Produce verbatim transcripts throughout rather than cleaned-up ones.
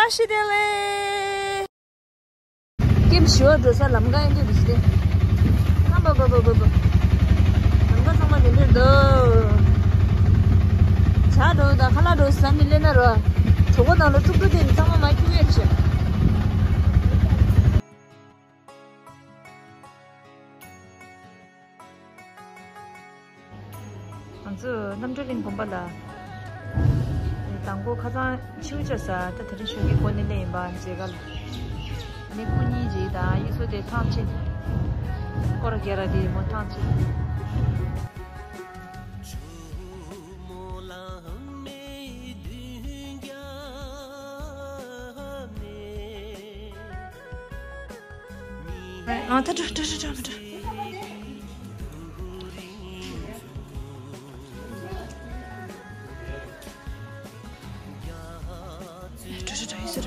ཨ་ཤི་དེ་ལེ། ཀེམ་ཞི་བ་འགྲོ་ས་ལམ་ཁ་ཡིན་དུས་རེད་ཤི་དེ། ཨ་བ་བ་བ་བ་བ། ལམ་ཁ་ཚང་མ་དེ་འདྲ་འདུག་ཇ་འགྲོ་དང་ཁ་ལག་འགྲོ་ཟ་ནི་ལེན་ན་རོ། གྲོད་ཁོག་ནང་ལ་བཙུགས་འགྲོ་དེ་ནི་ཚང་མ་མ་ཁྱུག་ཡས་བྱེད། ང་ཚོས་རྣམ་གྲོལ་གླིང་དགོན་པ་ལ་དང་པོ་ཁ་སང་མཆོད་ཆ་ས་ད་དེ་རིང་ཞོགས་ཀའི་སྒོ་ནས་སླེབས་ཡིན་པ་མཇལ་ཁ་ལ། ནི་སྐུ་ཉིད་རེད་དང་ཡིག་གཟུགས་དེ་ཐང་ཆད། སྐོར་རྒྱག་ར་དེ་མོ་ཐང་ཆད། ཨ་ད་འགྲོ་འགྲོ་འགྲོ་འགྲོ་འགྲོ། འགྲོ་འགྲོ་འགྲོ་ཡིན་ཟེར།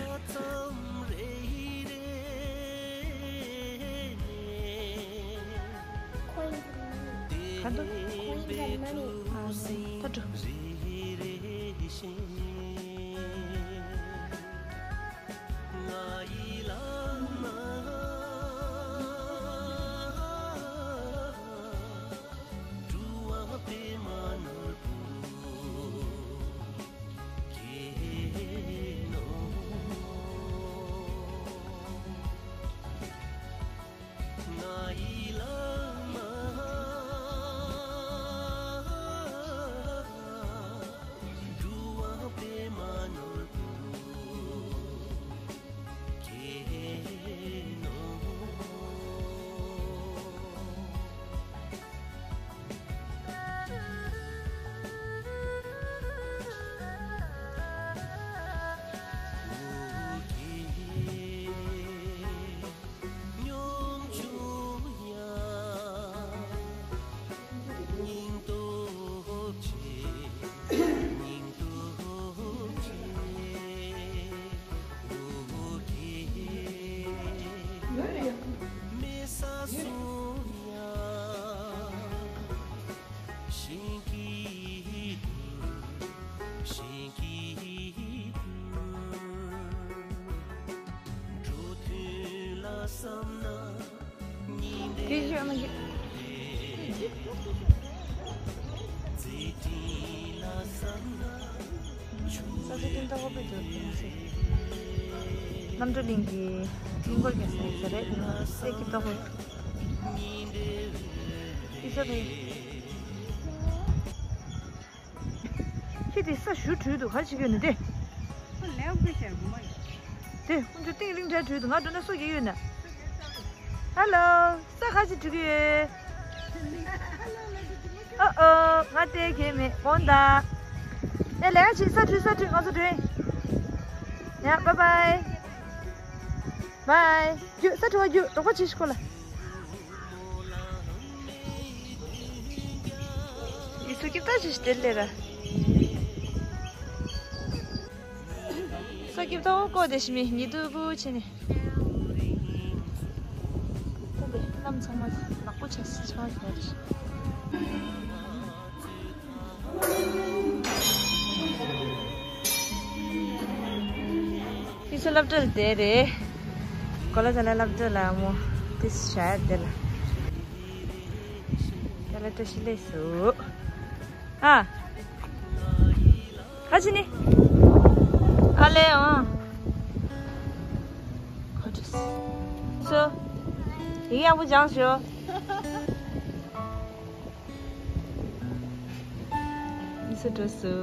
ག་འདུག་ད་འགྲོ། དེ་ཞོག་ན་གི། ས་ཆ་ཀུན་ཏོག་པོ་དུ་རྣམ་གྲོལ་གླིང་གི་གླིང་སྐོར་རྒྱག་ས་ཡིན་ས་རེད། དེ་ནས་སའི་ཀུན་ཏོག་པོ་ཨི་ས་དེ། ཁྱེད་དེ་ས་ཞུ་བྲུས་འདུག་ག་རེ་བྱེད་ཀྱི་ཡོད་ནི་དེ། ཁོ་ལས་ཀ་ཤར་དགོས་མ་ཡིན། དེ་ཁོང་ཚོ་ཏིང་རིང་འདྲ་བྲུས་འདུག་ང་འགྲོ་ན་སུ་རྒྱག་གི་ཡོད་ན། ཧ་ལོ། ས་ག་ཅིག་བྲུས་ཀྱི་ཡོད། ཨོ་ཨོ། ང་དེ་གས་མེད་དགོངས་དག་ཨེ་ལས་ཀ་བྱེད། ས་བྲུས་ས་བྲུས་ང་ཚོ་འགྲོ་ཡིན། ཡ་བཱའི་བཱའི། བཱའི། རྒྱུགས་ས་བྲུས་པ་རྒྱུགས། རོགས་པ་བྱེད་ཤིག་ཁོ་ལ། ཡིག་གཟུགས་ཀྱི་ལྟ་ཞིག་སྟེར་ལེ་ར། ས་ཀྱི་ལྟ་བ་ཀོ་དེ་ཤི་མི་ཉི་དུ་བུ་ཆེ་ནི། ད་དེ་ལམ་ཚང་མ་ནག་པོ་ཆགས་སི་ཆགས་ཡོད་རེད། ཨི་ཚོ་སློབ་གྲྭ་ལ་བསྡད་རེད། གོ་ལ་ཚ་ལ་སློབ་གྲྭ་ལ་མོ་ཏིས་ཤར་དེ་ལ། ད་ལ་བཀྲ་ཤིས་ལེགས་སོ། ཨ། ཁ་ཆེ་ནི། ཨ་ལེ་ཨང་། ཁོ་ཅིས། སོ། ཡིག་ཡག་པོ་སྦྱངས་ཤོག་ཨི་ཚོ་འགྲོ་སོ།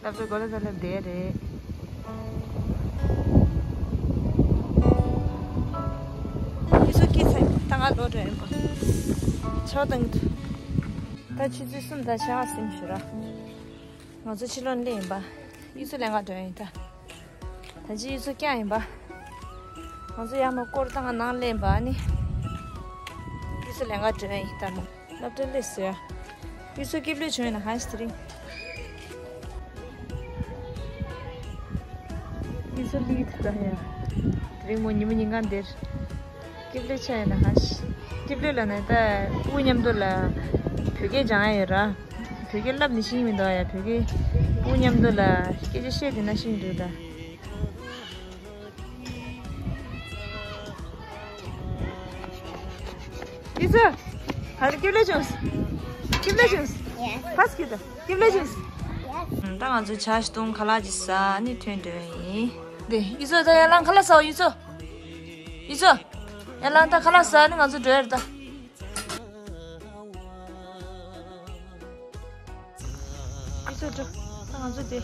སློབ་གྲྭ་གོ་ལ་ས་ལ་བསྡད་རེད། ཨི་ཚོ་སྐྱིད་ཚ་ད་ང་ལོ་འགྲོ་ཡིན་པ། ཆོག་དང་། ད་ཆུ་ཚོད་གསུམ་དང་ཕྱེད་ཀ་ཟིན་ཞུ་ར། ང་ཚོ་ཕྱི་ལོགས་སླེབས་ཡིན་པ། ཨི་ཚོ་ལས་ཀ་འགྲོ་ཡིན་ད། ད་ཅི་ཨི་ཚོ་རྐྱང་ཡིན་པ། ང་ཚོ་ཡར་མར་སྐོར་བཏང་ནང་སླེབས་པ་ནི། ཨི་ཚོ་ལས་ཀ་འགྲོ་ཡིན་ད་མོ། སློབ་གྲྭ་སླེབས་སོང་ཡ། ཨི་ཚོ་སྐྱིབས་ལོས་བྱུང་ཡོད་ན་ཧ་ཤི་དེ་རིང་། ཨི་ཚོ་ལི་དུ་ད་ཡ། དེ་རིང་མོ་ཉི་མ་ཉིན་གང་འདིར། སྐྱིབས་ལོས་ཆ་ཡོད་ན་ཧ་ཤི། སྐྱིབས་ལོས་ལ་ནི་ད་སྤུ་མཉམ་དུ་ལ། བོད་སྐད་སྦྱང་ཡ་ཡོད་ར། བོད་སྐད་བསླབ་ནི་ཤེས་མི་འདུག་ཡ། བོད་སྐད་སྤུ་མཉམ་དུ་ལ་སྐད་ཆ་བཤད་དེ་ན་ཤེས་འདུག་ད། ཡུ་ཚོ། ཧ་ལ་ཀིབ་ལེ་ཅུང་སི། ཀིབ་ལེ་ཅུང་སི། ཕ་སི་ཀི་ཏོ། ཀིབ་ལེ་ཅུང་སི། ད་ང་ཚོ་ཇ་ཞིག་འཐུང་ཁ་ལག་ཅིག་ཟ་ནས་ཐོན་འགྲོ་ཡིན། དེ་ཡུ་ཚོ་ད་ཡར་ལངས་ཁ་ལག་ཟ་འོ་ཡུ་ཚོ། ཡུ་ཚོ། ཡར་ལངས་ད་ཁ་ལག་ཟ་ནས་ང་ཚོ་འགྲོ་ཡ་རེད་ད། ཨ་ཚོ་འགྲོ། ད་ང་ཚོ་དེ་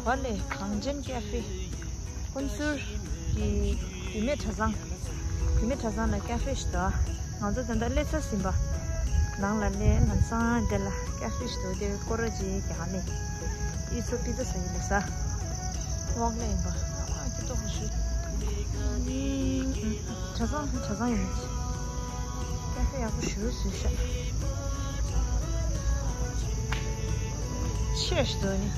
གོ་ལེ་གངས་ཅན་ཀེ་ཧྥེ། ཧུན་སུར་གྱི་བུད་མེད་གྲྭ་ཚང་། བུད་མེད་གྲྭ་ཚང་ལ་ཀེ་ཧྥེ་ཞིག་འདུག་ང་ཚོ་ད་ལྟ་སླེབས་ཚར་ཟིན་པ། ནང་ལ་སླེབས་ལམ་སང་དེ་ལ་ཀེ་ཧྥེ་ཞིག་འདུག་དེ་སྐོར་ར་ཅིག་རྒྱག་ནས། ཨི་ཚོ་པི་ཏོ་ཟ་ཡི་ལ་ཟ། ཝོག་ལེ་ཡིན་པ། ཨ་ཀི་ཏོ་ཧ་ཤུ། གྲྭ་ཚང་གྲྭ་ཚང་ཡིན་ནི། ཀ་ཧྥེ་ཡག་པོ་ཞུ་བཟོས་ཤག་ཆེར་ཞིག་འདུག་ནི།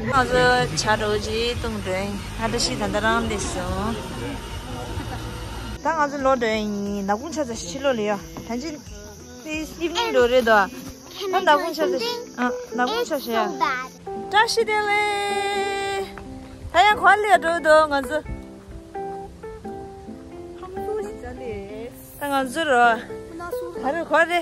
ང་ཚོ་ཇ་འདྲ་ཅིག་འཐུང་འགྲོ་ཡིན། ཨ་བཀྲ་ཤིས་ད་ལྟ་རང་སླེབས་སོང་། ད་ང་ཚོ་ལོག་འགྲོ་ཡིན། ནག་ཁུང་ཆ་ཚ་ཕྱི་ལོགས་ལ་ཡོད། ད་ཅི་ཏི་ཨིབ་ནིང་འགྲོ་རེད་དོ། ད་ནག་ཁུང་ཆ་ཚ། ཨ་ནག་ཁུང་ཆ་ཞེ་ཡ། བཀྲ་ཤིས་བདེ་ལེགས། ད་ཡང་ག་ལ་འགྲོ་དོ་ང་ཚོ། ད་ང་ཚོ་རོ། ད་རེ་ག་རེ།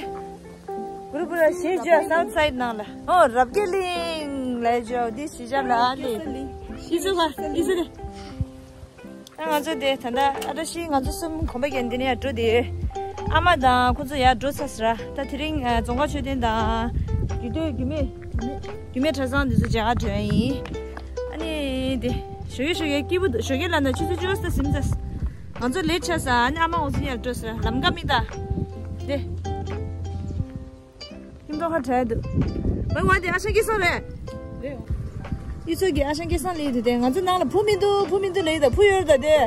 གུ་རུ་གུ་རུ་ཞེས་བརྗོད་སའུ་ཐི་སའིཌ་ནང་ལ། ཨོ་རབ་རྒྱས་གླིང་ལ་བརྗོད་འདི་ཞེས་བྱ་ལ་ཨ་ལི། ཡི་ཚོ་ག་ཡི་ཚོ་དེ། ད་ང་ཚོ་དེ་ད་ལྟ་ཨ་བཀྲ་ཤིས་ང་ཚོ་གསུམ་གོམ་པ་བརྒྱབ་འདི་ནས་ཡར་འགྲོ་དེ། ཨ་མ་དང་ཁོ་ཚོ་ཡར་འགྲོ་ཚར་ཟེར། ད་དེ་རིང་རྫོང་དཀར་མཆོད་རྟེན་དང་། རྒྱུད་སྟོད་རྒྱུད་སྨད། རྒྱུད་སྨད་གྲྭ་ཚང་འདི་ཚོ་མཇལ་ཁ་འགྲོ་ཡ་ཡིན། ཨ་ནི་དེ། ཞོགས་ཀས་ཞོགས་ཀས་སྐྱིད་པོ་འདུག་ཞོགས་ཀས་ལ་ན་ཆུ་ཚོད་བཅུ་པ་ཟིན་ཚར། ང་ཚོ་ལེ་ཊི་ཆགས་ས། ཨ་ནི་ཨ་མ་ང་ཚོ་ཡར་འགྲོ་ཟེར་ལམ་ཀ་མི་ད། དེ། ཁྱིམ་ཐོག་ཁ་བྲལ་འདུག་ཝེ་ཝེ་དེ་ཨ་ཞང་སྐལ་བཟང་རེད། ཡུ་ཚོ་གི་ཨ་ཞང་སྐལ་བཟང་ལེ་དུ་དེ་ང་ཚོ་ནང་ལ་བུ་མི་འདུག་བུ་མི་འདུག་ལེ་ད་བུ་ཡོད་ད་དེ།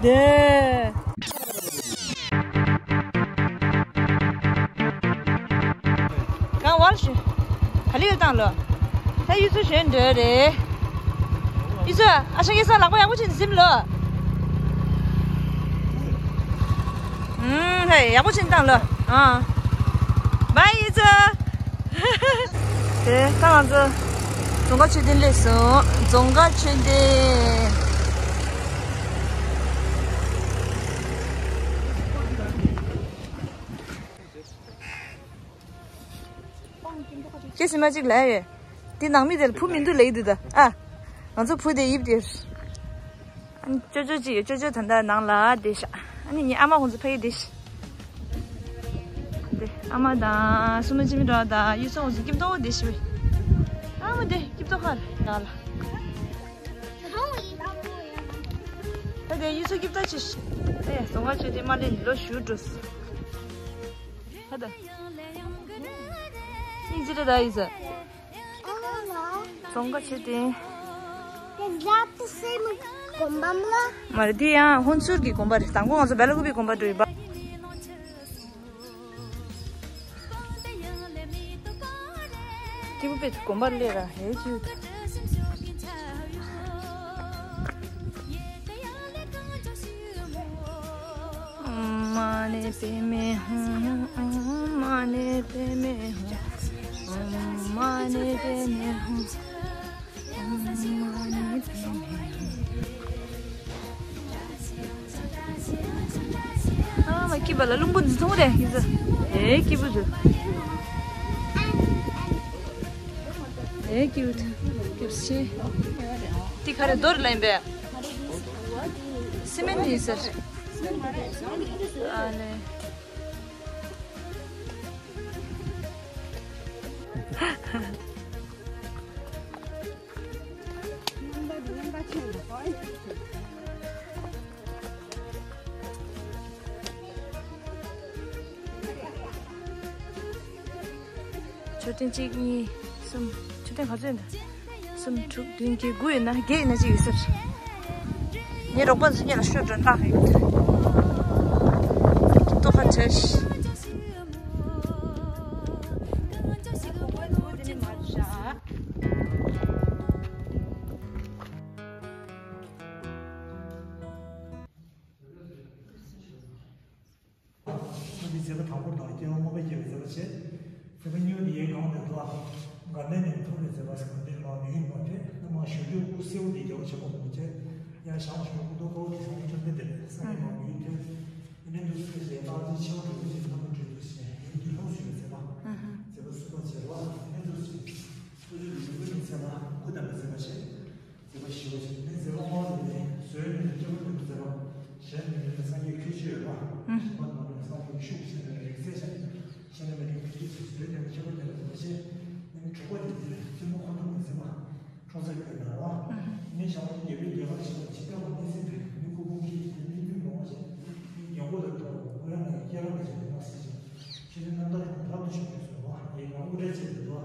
དེ། གང་བར་ཞུ། ག་ལེ་ཡོད་དང་ལོ། ད་ཡུ་ཚོ་གཞོན་འདོད་རེད། ཡུ་ཚོ་ཨ་ཞང་སྐལ་བཟང་ལག་པ་ཡག་པོ་བྱས་ནས་ཟིན་ལོ། ཨུམ་ཧེ་ཡག་པོ་བྱས་ནས་བཏང་ལོ། ཨ། བཱའི་ཡུ་ཚོ། དེ་ད་ང་ཚོ་རྫོང་དཀར་མཆོད་རྟེན་སླེབས་སོང་། རྫོང་དཀར་མཆོད་རྟེན། ཁྱེད་སེམས་མ་གཅིག་ལ་ཡོད། དེ་ནང་མི་དེ་ལ་བུ་མི་འདུག་ལེ་དུ་ད། ཨ། ང་ཚོ་བུ་དེ་ཡིབ་དེ། ཨ་ནི་ཅོ་ཅོ་ཅི་ཡོད། ཅོ་ཅོ་ད་ལྟ་ནང་ལ་བསྡད་ཤག་ཨ་ནི་ངའི་ཨ་མ་ཁོང་ཚོ་ཕ་གི་བསྡད་ཤག་དེ་ཨ་མ་དང་སུ་མ་ཅི་མི་འགྲོ་དང་ཡུལ་སོང་ཚོ་སྐྱིད་ཏོག་བསྡད་ཤག་ཨ་མ་དེ་སྐྱིད་ཏོག་ཁར་ཡ་ལ། ད་དེ་ཡུལ་སོ་སྐྱིད་ཏོག་ཅི་ཤག་ཨེ་རྫོང་དཀར་མཆོད་རྟེན་མ་ལེན་ལོ་ཞུ་འགྲོ་སོང་། ད་ད། སྙིང་རྗེ་རེད་ད་ཡིན་ཟེར། རྫོང་དཀར་མཆོད་རྟེན། དེ་ལ་དུ་སེ་མི་དགོན་པ་མ་ལ། མ་རེད་དེ་ཡང་ཧོན་སུར་གྱི་དགོན་པ་རེད། དང་པོ་ང་ཚོ་སྦེ་ལ་ཀུ་པའི་དགོན་པ་འགྲོ་ཡིན་པ། སྐྱིད་པོ་དཔེ་དགོན་པ་སླེབས་ར་ཧེ་ཅིའུ་ད། ཨོཾ་མ་ཎི་པདྨེ་ཧཱུྃ། ཨོཾ་མ་ཎི་པདྨེ་ཧཱུྃ། ཨོཾ་མ་ཎི་པདྨེ་ཧཱུྃ། ཨོཾ་མ་ཎི་པདྨེ་ཧཱུྃ། ཨ་མ་སྐྱིད་པ་ལ་རླུང་བུ་འཛི་ཐུང་རེ་ཡིན་ཟེར། ཨེ་སྐྱིད་པོ་འདུག་ཨེ་སྐྱིད་པོ་འདུག་སྐྱིད་པོ་ཆེ། དེ་ག་རེ་རྡོ་རེད་ལ་ཡིན་པས། སི་མེན་ཡིན་ཟེར། ཨ་ལེ། མཆོད་རྟེན་གཅིག་གཉིས་གསུམ། མཆོད་རྟེན་ག་ཚོད་ཡོད་འདུག་གསུམ་དྲུག་བདུན་བརྒྱད་དགུ་ཡོད་ན་བརྒྱད་ཡོད་ན་གཅིག་ཡོད་ས་རེད། ངའི་རོགས་པ་ཚོ་སྔོན་ལ་ཤོད་འགྲོ་ལྟ་གི་ཡོད། ཏོག་ཁ་བྲལ་ཤག་མཛད་པ་དང་པོ་དང་སྐྱེ་བ་སྔོན་མ་སྐྱེ་བའི་མཛད་པ་བྱས། མཛད་པ་གཉིས་པ་དེ་ཡའི་གང་དུ་འདུག་ཨ། དགའ་ལྡན་ནས་མཐོང་བའི་མཛད་པ་ཟེར་བ་འདི་མ་མི་ཡིན་པ་རེད། ན་མ་ཞུ་རྒྱུ་སྐུ་གསལ་བོ་འདི་རྒྱལ་བ་ཆེན་པོ་མང་ཆེ། ཡང་ཞང་ཞུ་སྐུ་ཐོག་ཐོག་གི་ཞང་བཅོམ་ལྡན་འདས་སངས་རྒྱས་མ་མི་ཡིན་ཏེ། ཨ་ནི་འདུག་སེ་བྱས་ལྷག་ཅིང་ཆེ་བ་འགྲོ་བའི་ཕྱིར་རྣམ་པར་སྤྲུལ་དུ་ཞེས་ཡུལ་གྱི་ལྷོ་ཞུ་བའི་མཛད་པ། མཛད་པ་གསུམ་པ་བྱས་པ། ཨ་ནི་འདུག་སེ་སྤྲུལ་པའི་ཡུལ་ཀུན་ནི་མཛད་པ་སྐུ་བལྟམས་པའི་མཛད་པ་བྱས། མཛད་པ་ཞི་བ་ཞིག་ནི་མཛད་པ་དབང་དུ་ནི་བཟོད་ནས་སྐྱེ་བ་ནི་མཛད་པ། གཞན་མི་ཡོད་པའི་སངས་རྒྱས་ཁྱད་ཆོས་ཡོད་པ། ཞིང་པ་དང་ནི་སངས་རྒྱས་ཤུགས་ཆེ་བའི་རིགས་རྫས་ཤིང་། གཞན་ལ་མི་རིགས་ཁྱད་ཆོས་བཟོད་ནས་ཁྱད་པར་ནི་མཛད་པ་ཞེས། ནི་དྲུག་པ་ནི་དེ་བཙུན་མོ་ཁོ་ཐུག་ནི་མཛད་པ། ཁྲོ་ཟ་ཁྱོད་ན་བ། ནི་བྱ་བ་རྒྱལ་པོའི་རྒྱལ་ཁབ་ཞིག་ལ་ཇི་ལྟ་བ་ནི་སྲིད་པའི་མི་སྐུ་ཕུང་ཁྱེད་ཀྱི་དེ་ནི་ཡུལ་ལོང་བ་ཞིག་ནི་ཉེ་འཁོར་ལ་ཐོག་ཀུ་ར་ནི་སྐྱེ་རབས་ཀྱི་ཆེད་དུ་མ་སྲིད་ཅིང་། ཆོས་ལྡན་རྣམ་དག་གི་རབ་ཏུ་བྱུང་བའི་བཟོད་པ། ཡི་ལོངས་སྤྲད་བྱེད་དུ་དོ།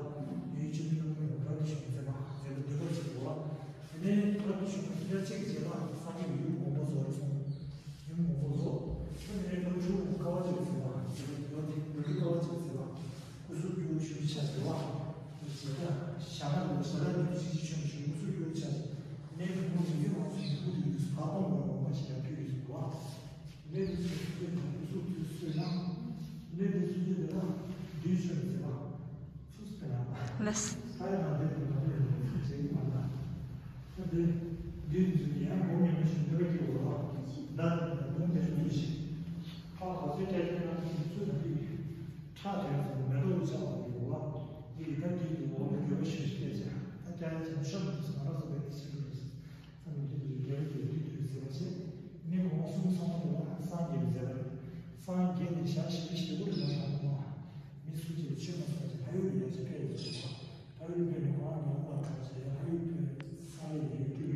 ཡུལ་ཆོས་ལྡན་རྣམ་དག་གི་རབ་ཏུ་བྱུང་བའི་མཛད་པ་མཛད་པ་འདོད་པར་བྱེད་དུ་དོ། དེ་ནས་རབ་ཏུ་བྱུང་བའི་སླད་ཅིག་བྱེད་པ་སངས་རྒྱས་ཡུམ་དགོངས་པ་རྫོགས་ལ་སོང་། ཡུམ་དགོངས་པ་རྫོགས། དེ་ནས་ལོ་དྲུག་དཀའ་བ་སྤྱད་པའི་མཛད་པ་མཛད་པ་འདོད་པ་དེ་འདོད་པའི་དཀའ་བ་སྤྱད་པའི་མཛད་པ། སྐུ་གཟུགས་སྐྱོ་བོ་ཞུ་བྱ་བྱེད་པ། ཞེས་བྱ་ཞག་ན་ལོ་ཞག་ལ་ཡུམ་གཅིག་གཅིག་ཆོས་ཞུ་སྐུ་གཟུགས་སྐྱོ་བོ་བྱ་བྱེད། དེ་ནས་བུ་མོ་མི་ཚེ་མང་ཚོགས་ཀྱི་སྐུ་དེ་ཡུལ་དུ་ཕ་ཕ་མོ་མོ་མ་ཞིག་ཡར་ཕུལ་ཡོད་ཟེར་བ། ལས་དེ་ཚོ་ཚུལ་དང་སྐུ་གཟུགས་དུས་སུ་ན། ལས་དེ་ཚོ་ཚུལ་དེ་ལ་དུས་ཆོད་ཟེར་བ། ཚུགས་པ་ལ། ལས། ད་ཡང་དེ་དང་དེ་ཚོ་བྱེད་ཀྱི་མ་ལ། ད་དེ་དུས་ཚོད་ཀྱི་ཡང་སྒོ་ངན་པ་ཞིག་འདོད་ཀྱི་འོ། ད་དུང་དེ་ཚོ་ཞིག་ཁ་ག་ཚོད་སྤྲད་ཀྱི་ན་ཚུལ་དང་དེ་ཁྲག་དོན་ཚོ་མེ་ཏོག་ཆགས་པ་ཡོད་བ། དེ་ཡི་ད་དུས་ཀྱི་འོ་མ་འགྱུར་བ་ཞིག་སྤྲད་ཀྱང་ད་ཀྱང་ཅིག་ཤོམ་དུ་སོང་ར་སོ་བའི་ཕྱིར་རེད། ས་མི་འདི་ཚོའི་རྒྱལ་བའི་རྒྱལ་དུས་དུས་ཟེར་བ་ཞིག་ནི་གོང་གསུམ་ཚང་མ་ལ་སངས་རྒྱས་པའི་མཛད་པ་རེད། སངས་རྒྱས་ནས་ཞག་བཞི་བཅུ་ཞེ་དགུ་ལ་ཡང་དག་པ། མི་སུ་གཅིག་ཆོས་མ་གསུངས་ཀྱི་ཕ་ཡུལ་དུ་ཡང་ཞིག་ཕེབས་ཡོད་ཟེར་བ། ཕ་ཡུལ་ཕེབས་ནས་གོང་ལ་ཡོང་བ་གང་བྱས་ཕ་ཡུལ་ཕེབས་ས་ཡི་ཡུལ་དུ། ད་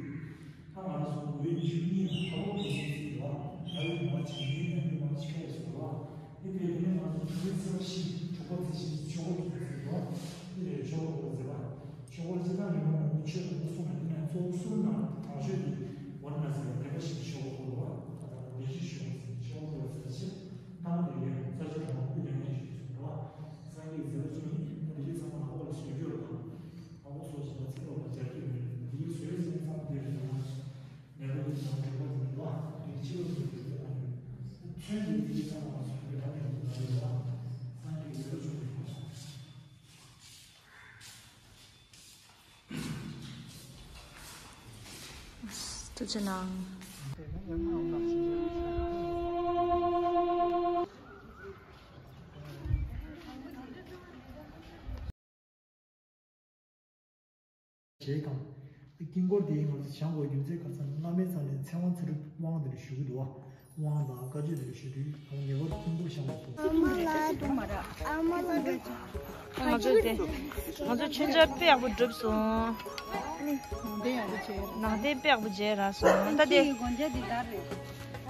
ང་རང་ཚོ་འོས་ཉི་ཤུ་གཉིས་ལ་ཕ་བོ་དུ་སོང་ཚུལ་ལ་ཕ་ཡུལ་མ་ཆེ་ཡུལ་ཡང་མི་མ་ཆེ་ཕེབས་ཟེར་བ། དེ་བས་དེ་ནས་ང་ཚོ་དུས་ཚོད་བཞི་དྲུག་པ་ཚེས་བཞི་ཆོས་འཁོར་གྱི་ཚེས་ལོ། དེ་ལས་ཆོས་འཁོར་གྱི་ཚེས་པ། ཆོས་འཁོར་སྤྱི་དང་ཉོན་མོངས་ཆོས་དང་གསུམ་ལ་དེ་ནས་གཙོ་བོ་གསུམ་ནང་དང་ཤོས་དེ་བར་ན་ཟེར་བ་ལས་ཀ་ཞིག་ཆོས་འཁོར་གྱི་ལོ། ད་ལྟ་ལས་ཀྱི་ཆོས་འཁོར་ཟེར་ཆོས་འཁོར་གྱི་ཚེས་ཆེ་ནང་དེ་ཡོད་རྩ་ཆེ་དང་དབུ་ལས་ངན་ཞིག་གསུངས་པ། སངས་རྒྱས་མཛད་པ་ཅན་ནི་ལས་ཀྱི་ཚང་མ་ལ་འོག་ལ་བཟོ་རྒྱུར་དང་། མང་པོ་སོགས་ཀྱི་ཚིག་ལོག་ལ་སྦྱར་རྒྱུ་མེད། འདིའི་བཟོས་ཟིན་ཙམ་དེར་ཡོད་ན། ནད་པ་དེ་ཚོ་གྲོད་པ་ནས་ལོག་འདི་ཕྱི་ལོགས་སུ་འགྲོ་རྒྱུ་དང་། ཚོན་འདི་འདིའི་ཙམ་ལ་སོགས་པའི་རང་ཡོད་པ་ཡིན་ལ། སངས་རྒྱས་ཡོད་པ་བྱུང་བའི་སྐོར་སོང་། ཐུགས་རྗེ་གནང་། ཞེས་དང་། དཀྱིལ་འཁོར་དེའི་ངང་ཚུལ་བྱང་དགོས་རྒྱུ་མཚན་ཁ་སང་བླ་མའི་རྩ་ནས་ཚེ་དབང་ཚེ་རིང་དབང་དེ་འདྲ་ཞུ་གི་འདུག་བ། དབང་དང་བཀའ་ཆོས་དེ་འདྲ་ཞུ་དུས་ངེས་པར་དུ་དཀྱིལ་འཁོར་བཤམས་དགོས་སོ། ཨ་མ་ལ་ཨ་མ་ལ་ང་ཚོ་དེ་ང་ཚོ་མཆོད་མཇལ་དཔེ་ཡག་པོ་གྲུབ་སོང་། ནང་རྟེན་ཡག་པོ་མཇལ་རག་སོང་ད་དེ། བ་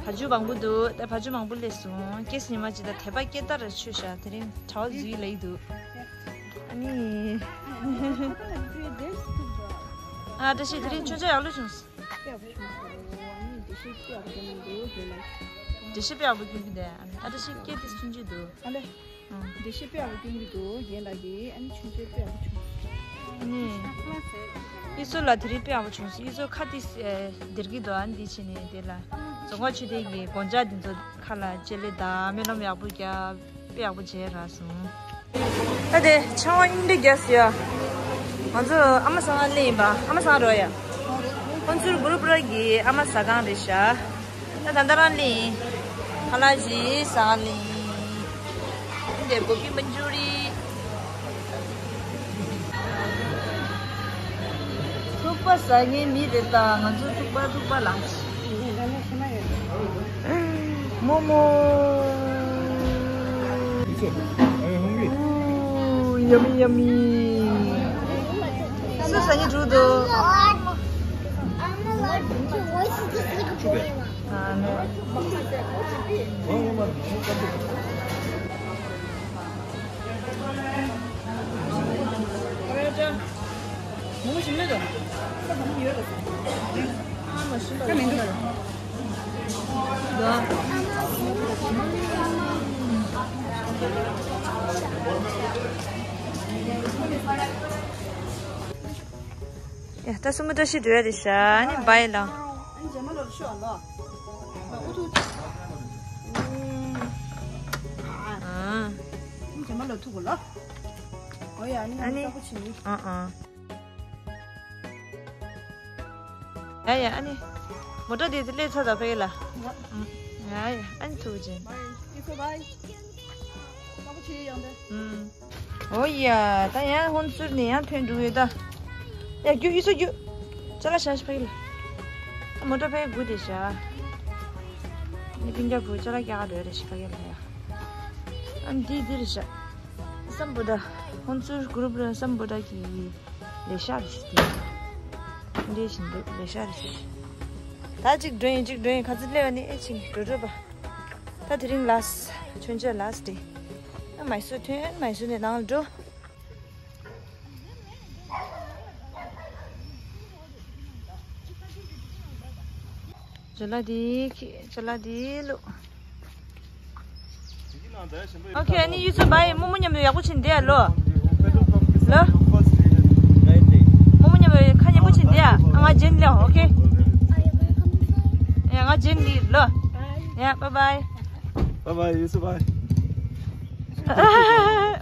ཕྱུགས་མང་པོ་འདུག་ད་བ་ཕྱུགས་མང་པོ་སླེབས་སོང་། སྐྱེས་ཉི་མ་གཅིག་ད་དད་པ་སྐྱེ་ལྟར་མཆོད་བཞག་དེ་རིང་གྲྭ་བ་འཛུལ་ལེ་འདུག་ཨ་ནི། ཨ་བཀྲ་ཤིས་དེ་རིང་མཆོད་མཇལ་ཡག་ལོས་བྱུང་སོང་། འགྲེལ་བཤད་དཔེ་ཡག་པོ་སྐྱོན་གྱི་འདུག་ཨ་བཀྲ་ཤིས་སྐད་དེ་སུན་གྱི་འདུག་ཨ་ལེ། འགྲེལ་བཤད་དཔེ་ཡག་པོ་སྐྱོན་གྱི་འདུག་རྒན་ལགས་ཀྱིས། ཨ་ནི་མཆོད་མཇལ་དཔེ་ཡག་པོ་བྱུང་སོང་། ཨ་ནི། ཨི་ཚོ་ལ་དེ་རིང་དཔེ་ཡག་པོ་བྱུང་སོང་། ཨི་ཚོ་ཁ་དེ་སྡེར་གྱི་འདུག་ཨ་ནི་འདི་བྱས་ནས་དེ་ལ་རྫོང་ཁ་ཆོས་སྡེ་གི་སྒོ་ལྕགས་འདི་ཚོ་ཁ་ལ་ཅེ་ལེ་དང་སྨོན་ལམ་ཡག་པོ་རྒྱབ། དཔེ་ཡག་པོ་མཇལ་རག་སོང་། ད་དེ་ཕྱག་དབང་སྙིང་འདྲེན་རྒྱག་སོང་ཡ། ང་ཚོ་ཨ་མ་ཟ་ཁང་སླེབས་ཡིན་པ། ཨ་མ་ཟ་ཁང་རོ་ཡ། ཁོང་ཚོའི་གུ་རུ་པུ་ར་གི་ཨ་མ་ཟ་ཁང་རེད་ཤག་ད་ད་ལྟ་རང་སླེབས་ཡིན། ཁ་ལག་ཞིག་ཟ་ག་སླེབས་ཡིན། འདི་གོ་ཕི་མན་ཇུ་རི། ཐུག་པ་ཟ་མཁན་མི་རེད་ད། ང་ཚོ་ཐུག་པ་ཐུག་པ་ལ། མོ་མོ། Ooh, yummy, yummy. སུ་ཟ་སྙིང་འདོད་འདུག་ཨ་ནི། ཡ། ད་སུ་མོ་བཀྲ་ཤིས་འགྲོ་ཡ་རེད་ཤག་ཨ་ནི་བྷའི་ལ། ཨ་ནི་རྗེས་མ་ལོ་ཤོག་ལོ། ཨུ་ཐུག་ཨ། ཨ། ཁྱིམ་རྗེས་མ་ལ་ཐུག་གོ་ལ། ཨོ་ཡ། ཨ་ནི་ཨ་ནི། ས་ཁུ་ཆེ་ནི། ཨ་ཨ། ཡ་ཡ། ཨ་ནི། མོ་ཊ་དེ་སླེབས་ཚར་ད་ཕ་གི་ལ། ཡ་ཡ། ཨ་ནི་ཐུག་ཅན། ཨོ་ཡ། ད་ཡང་ཧུན་སུར་ནས་ཡང་ཐོན་འགྲོ་ཡོད་ད། ཡ་རྒྱུ་ཡིས་སུ་རྒྱུ། ཅ་ལག་བཞག་ཤི་ཕ་གི་ལ། ཨ་མོ་ཊ་ཕ་གི་སྒུག་དེ་བཞག་ནི་སྤུན་ཀྱག་བུ་ཅ་ལག་རྒྱག་ག་འགྲོ་ཡ་རེད་ཤི་ཕ་གི་ལ་ཡ། ཨ་འདི་འདི་རེད་ཤག་སམ་བྷོ་ཊ། ཧུན་སུར་གུ་རུབ་ལ་སམ་བྷོ་ཊ་གི་ལས་ཤག་རེད་ཤག་འདི་བཞིན་འདུག་ལས་ཤག་རེད་ཤག་ད་ཅིག་འགྲོ་ཡིན་ཅིག་འགྲོ་ཡིན། ཁ་ཚིག་སླེབས་པ་ནི་ཨེ་ཅིག་འགྲོ་འགྲོ་པ། ད་དེ་རིང་ལ་མཆོད་མཇལ་ལ་སི་ཌེ། ཨ་མའི་སུར་ཐོན། མའི་སུར་ནས་ནང་ལ་འགྲོ། ཅ་ལག་འདི་ཁྱེར། ཅ་ལག་འདི་བླུགས། ཨོ་ཁེ། ཨ་ནི་ཡུལ་ཚོ་བའི་རྨོ་མོ་མཉམ་དུ་ཡག་པོ་བྱེད་འདི་ཡ་ལོ། ལོ། རྨོ་མོ་མཉམ་དུ་ཁ་ཉན་པོ་བྱེད་འདི་ཡ། ང་རྗེས་ལ། ཨོ་ཁེ། ཡ་ང་རྗེས་ལ་ལོ། ཡ་བའི་བའི། བའི་བའི་ཡུལ་ཚོ་བའི།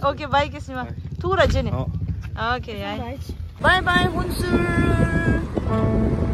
ཨོ་ཁེ། བའི་ཀེ་སི་མ། ཐུག་ར་རྗེས་ནས། ཨོ་ཁེ། ཡ་བའི་བའི་ཧུན་སུར།